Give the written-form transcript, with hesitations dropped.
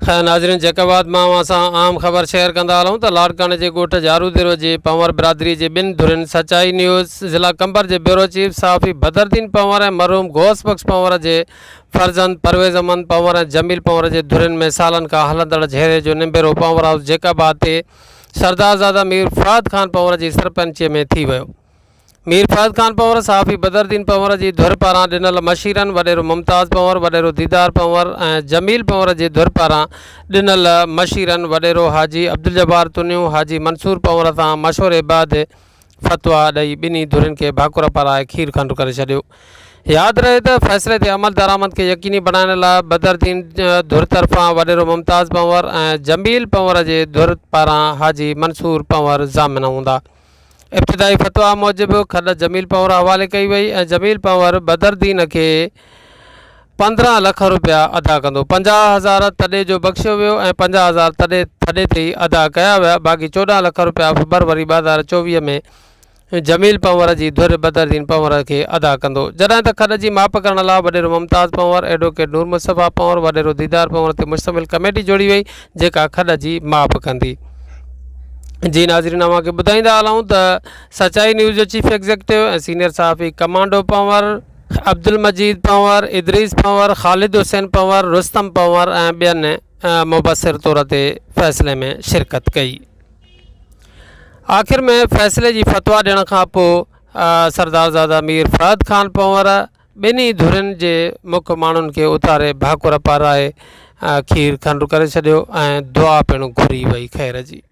خير ناظرين جيڪب آباد مان اوهان سان اهم خبر شيئر ڪندا هلون ته لاڙڪاڻي جي ڳوٺ جاروديرو جي پنهور برادري جي ٻن ڌرين سچائي نيوز ضلع قمبر جي بيورو چيف صحافي بدردين پنهور ۽ مرحوم غوث بخش پنهور جي فرزند پرويز احمد پنهور ۽ جميل پنهور جي ڌرين ۾ سالن کان هلندڙ جهيڙي جو نبيرو پنهور هائوس جيڪب آباد تي سردارزاده مير فهد خان پنهور جي سرپئنچي ۾ ٿي ويو. مير فهد خان پنهور صحافي بدرالدين پنهور جي ڌر پاران ڏنل مشيرن وڏيرو ممتاز پنهور، وڏيرو ديدار پنهور ۽ جميل پنهور جي ڌر پاران ڏنل مشيرن وڏيرو حاجي عبدالجبار تنيو، حاجي منصور پنهور سان مشوري بعد فتويٰ ڏئي ٻنهي ڌرين کي ڀاڪر پارائي کير کنڊ ڪري ڇڏيو. ياد رهي ته فيصلي تي عملدرآمد کي يقيني بڻائڻ لاء بدرالدين ڌر طرفان وڏيرو ممتاز پنهور ۽ جميل پنهور جي ڌر پاران حاجي منصور پنهور ضامن هوندا. ابتدائي فتويٰ موجب کڏ جميل پنهور حوالي ڪئي وئي ۽ جميل پنهور بدرالدين کي 15 لک روپيا ادا ڪندو. 50 هزار تڏي جو بخشيو ويو ۽ 50 هزار تڏي ٿڏي تي ئي ادا ڪيا ويا باقي 14 لک روپيا فبروري 2024 ۾ جميل پنهور جي ڌر بدرالدين پنهور کي ادا ڪندو. جڏهن ته کڏ جي ماپ ڪرڻ لاء وڏيرو ممتاز پنهور، ايڊووڪيٽ نور مصطفيٰ پنهور، وڏيرو ديدار پنهور تي مشتمل ڪميٽي جوڙي وئي جيڪا کڏ جي ماپ ڪندي. جي ناظرين اوهان کي ٻڌائيندا هلون ته سچائي نيوز جو چيف ايگزيڪٽو ۽ سينيئر صحافي ڪمانڊو پنهور، عبدالمجيد پنهور، ادريس پنهور، خالد حسين پنهور، رستم پنهور ۽ ٻين مبصر طور تي فيصلي ۾ شرڪت ڪئي. آخر ۾ فيصلي جي فتويٰ ڏيڻ کان پوء سردارزاده مير فهد خان پنهور ٻنهي ڌرين جي مک ماڻهن کي اٿاري ڀاڪر پارائي کير کنڊ ڪري ڇڏيو ۽ دعا پڻ گهري وئي خير جي.